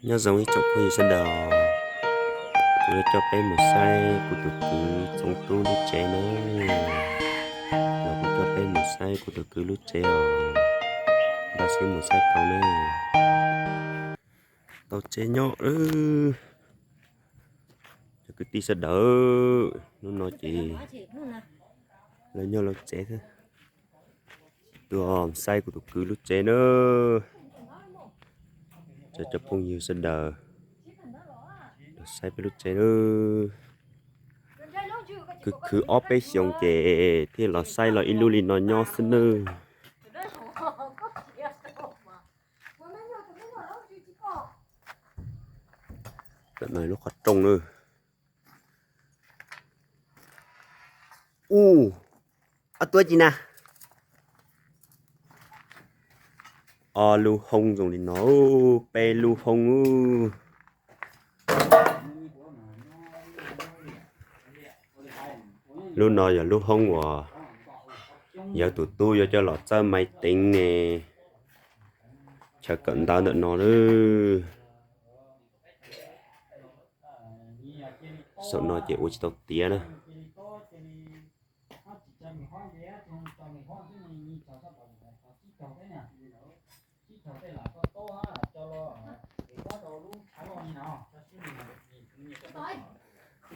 Nyob zoo ib tsoom phooj ywg sawv daws, kuv yuav coj peb mus saib kuv tus kwv Txoov Tub lub tsev na. Los kuv coj peb mus saib kuv tus kwv lub tsev os. Npaj siab mus saib tau na. Tau tsev nyob. Cov kwv tij sawv daws, hnub no ces lawv nyob lawv tsev xwb. Tuaj saib kuv tus kwv lub tsev na. Cov, cov phooj ywg sawv daws, los saib peb lub tsev na. Kwv khwv ob peb xyoos ces thiaj los saib los ib lub li no nyob xwb nawb. Lub qhov rooj na. Ub, ob tuab ci na. Ob lub hoob zoo li no, peb lub hoob. Lub no yog lub hoob uas yawg tus tub yuav coj los txawb maiv teev ne, chaw kawm ntawv ntawm no lawm. Saum no ces ua tsis tau tiav na.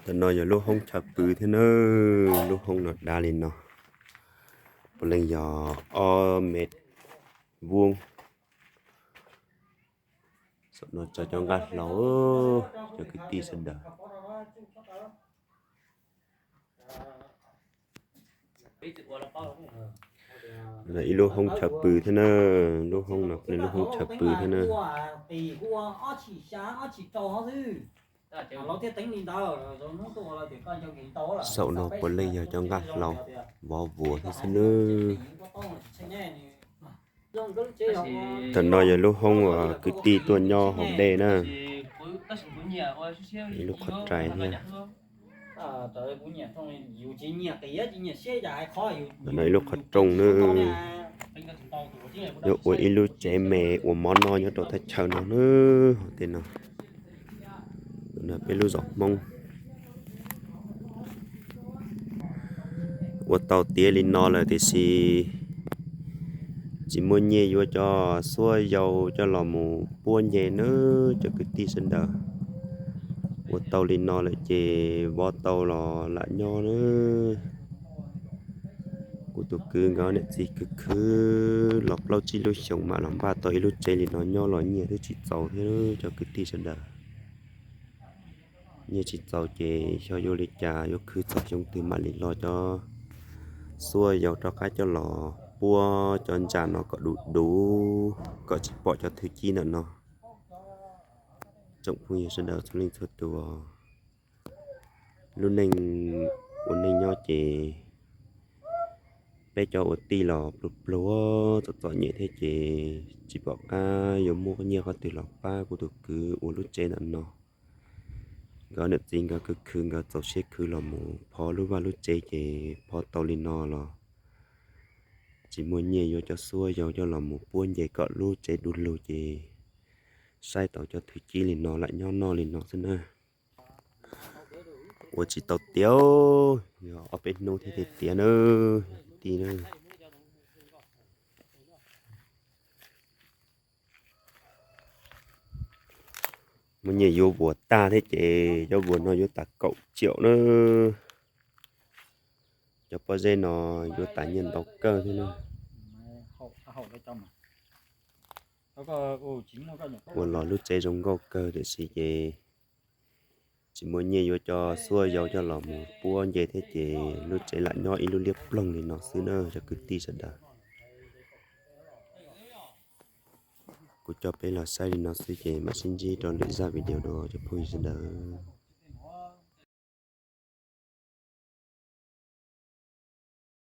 Tam no yog lub hoob chaw pw thiab na, lub hoob no dav li no, puav leej yog ob mev vuab. Saum no tso cov nqaj hlau, cov kwv tij sawv daws. Ib lub hoob chaw pw thiab na, lub hoob no, lub hoob chaw pw thiab na. Saum no puav leej yog cov nqaj hlau, vov vuas thiab xwb nawb. Tam no yog lub hoob uas kwv tij tuaj nyob haus dej na. Ib lub qhov rais thiab. Tam no ib lub qhov rooj na. Yuav ua ib lub tsev me ua mov noj nyob rau thaj chaw no na, hauv tej no. Peb lub zos Hmoob ua tau tiav li no lawm tiam sis tsis muaj nyiaj yuav cov xuab yau coj los mus puab nce nawb cov kwv tij sawv daws. Ua tau li no lawm ces vov tau los lam nyob nawb. Kuv tus kwv nkawd niam txiv khwv khwv los plaub tsib lub xyoos mam los npaj tau ib lub tsev li no nyob los nyiaj twb tsis txaus thiab cov kwv tij sawv daws. Nyiaj tsis txaus ces xyov yuav li cas, yuav khwv txog xyoo twg mam li lo cov xuab yau rov qab coj los puab cov ntsa no kom du du, kom tsis pom cov thwj cib ntawm no. Tsoom phooj ywg sawv daws txhua leej txhua tus, lub neej ua neej nyob ces peb cov ua tij los pluag pluag txom txom nyem thiab ces tsis pom qab yuav muaj nyiaj qhov twg los pab kuv tus kwv ua lub tsev ntawm no. Nkawd niam txiv nkawd khwv khwv nkawd txaus siab khwv los mus pho lub vaj lub tsev ces pho tau li no los tsis muaj nyiaj yuav cov xuab yau coj los mus puab nce kom lub tsev du lug ces saib tau cov thwj cib li no lam nyob noj li no xwb na. Ua tsis tau tiav, yog ob peb hnub thiaj tiav na, tij na. Muaj nyiaj yuav vuas tag thiab ces cov vuas no yuav tas kaum tsiaum na. Cov pob zeb no yuav tas nyiaj ntau kawg thiab na. Ua los lub tsev zoo nkauj kawg tiam sis ces tsis muaj nyiaj yuav cov xuab yau coj los mus puab nce thiab ces lub tsev lam nyob ib lub liab ploog li no xwb na cov kwv tij sawv daws. Kuv coj peb los saib li no xwb ces mam sib ntsib rau lwm zaj video dua cov phooj ywg sawv daws.